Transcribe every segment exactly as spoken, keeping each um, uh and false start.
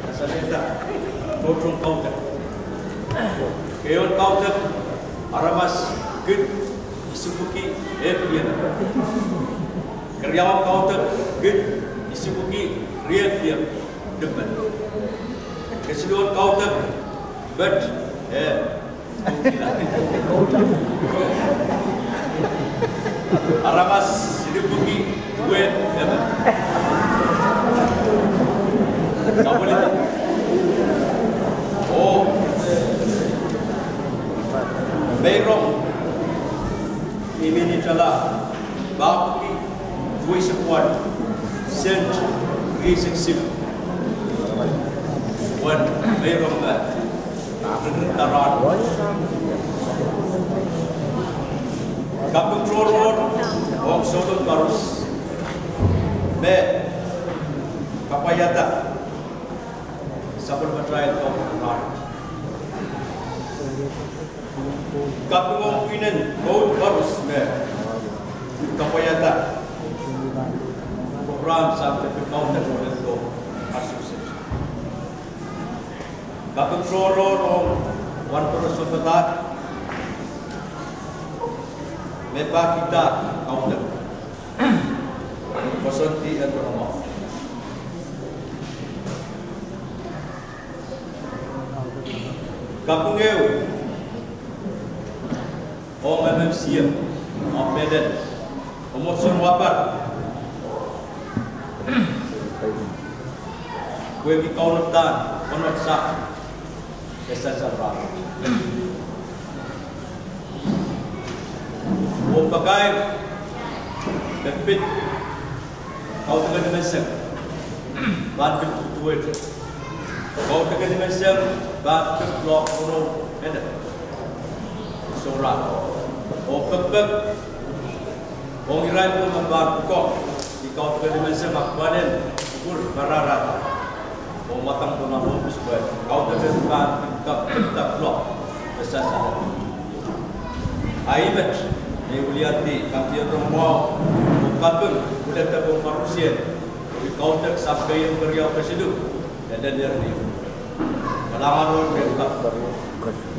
Kasalehda tohtohn kaudok. Keieun kaudok, aramas kid isipwiki ehk liem. Keriaun kaudok, kid isipwiki riehk liem, dipen. Kesiluhn kaudok, met, eh, aramas silipwiki wehk emen. Sapwellime. Oh, meirong, mihmi ni tala, pahpki, duweisek wad, sent, rieisek siluh. Wen, meirong me. Taran. Kaping tohrohr ong souleng koaros me kapwaiada sapwellimatail Kauno. Kaping ong pwihnen koul koaros me kapwaiada program sang tepin kaudok me lel ko asuset. Kaping tohrohr ong wahnpoaron sounpadahk me pahkihda kaudok. Koasoandi en rongamwahu. Kaping ehu ong M M C M, Ahmed, Omotson Wapar. Pwehki kaunopdahn, kaunop sang, e sansal rahn. Oh pakair, me pid kaudok en nimenseng pahn pil duwehte. Kaudok en nimenseng pahn pil kuloak kono ede. Sohrala. Oh pekpek ong irail me pahn pwukoa ni kaudok en nimenseng, ahpw pahn en kupwur karahrahda. Oh mwadang pahn ohpis pwe kaudok en pahn pil kuloak, pil kuloak, e sansal. A ih met me I wiliandi, kaping en rongamwahu, oh kaping, pwulehda pohn koarosie, oh kaudok sang keieun keriau kesiluh, e lel ni. Kalahngan oh kaping,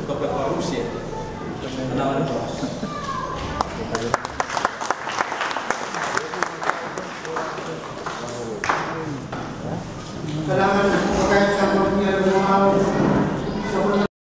kaping koarosie. Kalahngan koaros.